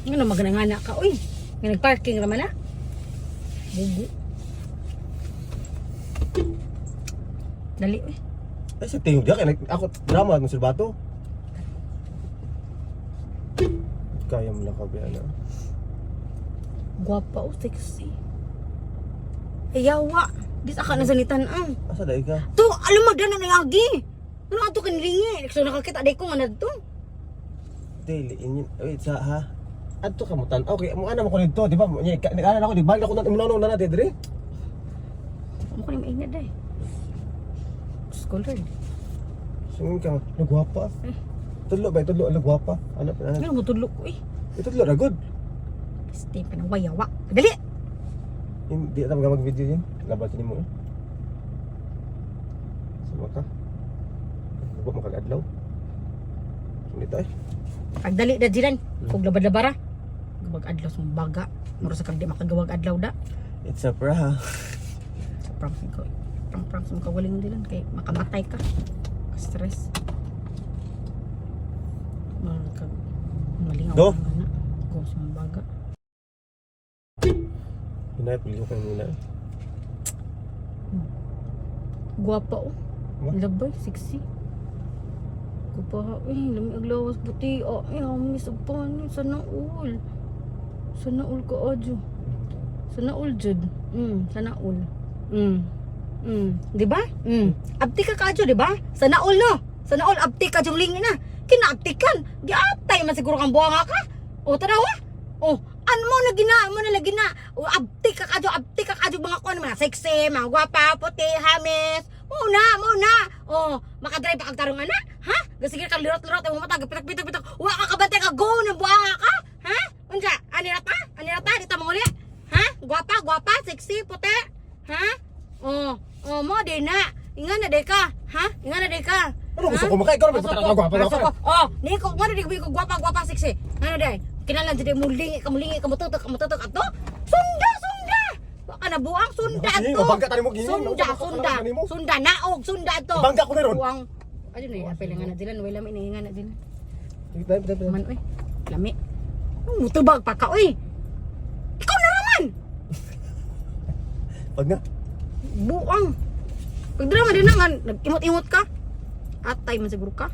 Ngano maganangana ka uy. Nga nagparking ra man na. Bugo. Dali uy. Ay, sa tingog diya. Kaya ako, drama, ng silbato. Kaya mo lang kabi, ano. Gwapa oh, sexy. Ayawa. Di sa ka na sanitan ang. Asa dahil ka? To, alam mo na nangagi. Ano ato kanilingi? So nakakita day ko nga nadto. Dili, inyo. Wait, sa ha? Adto ka mo tan. Okay, mo ana mo ko dito, di ba? Nya nag-aral ako, di ba? Ako na imunaw na natin diri. Mo ko ni maingat day. Scholar. Sungon ka, nagwapa. Eh. Tudlo ba? Tudlo, nagwapa. Ano pa? Ngano mo tudlok ko eh. Itudlo ra good. Stay pa ng wayawa. Dali. Hindi ta mag-video yun. Labat ni mo. Eh. Sama ka. Bugo mo kag adlaw. Hindi tayo. Pagdali da jiran. Kog labad-labara. Gabag adlaw sa mong baga. Mura sa kag di makagawag adlaw da. It's a prank. Sa prank ko. Prank prank sa makawaling dilan kay makamatay ka. Stress. Mga kag malingaw Do? ka na. Go sa mong baga. Hinay, pili ko kayo muna. Guwapa oh. Ba? Labay, sexy. Guwapa, eh, lami ang lawas puti. Oh, eh, hamis ang pani. Sana all. Sana all ka, adyo. Sana all, jud. Sana all. Di ba? Abti ka kaadyo, di ba? Sana all, no? Sana all, abti ka yung lingi na. Kinaabtikan. Giatay man siguro kang buwanga ka. O, tanawa. O, ano mo na gina, mo na lagi na. O, abti ka kaadyo mga kuan, mga sexy, mga gwapa, puti, hamis. Mo na, mo na. O, makadrive pa kag tarong ana, ha? Gasige kang lirot-lirot imong mata, pitak pitak pitak. Wa ka kabantay ka go ng buwanga ka, ha? Unsa? Ani ra ta? Ani ra ta? Di ta manguli? Ha? Gwapa, gwapa, sexy, puti. Ha? Oh, oh mo di na. Inga na di ka, ha? Inga na di ka. Ano gusto ko makain? Ikaw naman, Gusto pataka ka, gwapa, gusto gwapa. ko. Oh, ni ko ngano di ko gwapa, gwapa, sexy. Ano day? Kinahanglan jud mo lingi ka, mo lingi ka, mututok ka, mututok ato. Sunda, sunda. Wa ka na buang sunda Sige, ato. mabangga tayo mo, gini. Sunda, Mabangga sunda. ka nimo. Sunda naog, sunda ato. Bangga ko na ron. Buang. Ayun na, apel nga na dilan, wala may nga na dilan. Tayo, tayo, tayo. Man oy. Lami. Mutubag pa ka oy. Ikaw na raman. Pag nga. Buang. Pag drama din na nga, nag-imot-imot ka. Atay man siguro ka.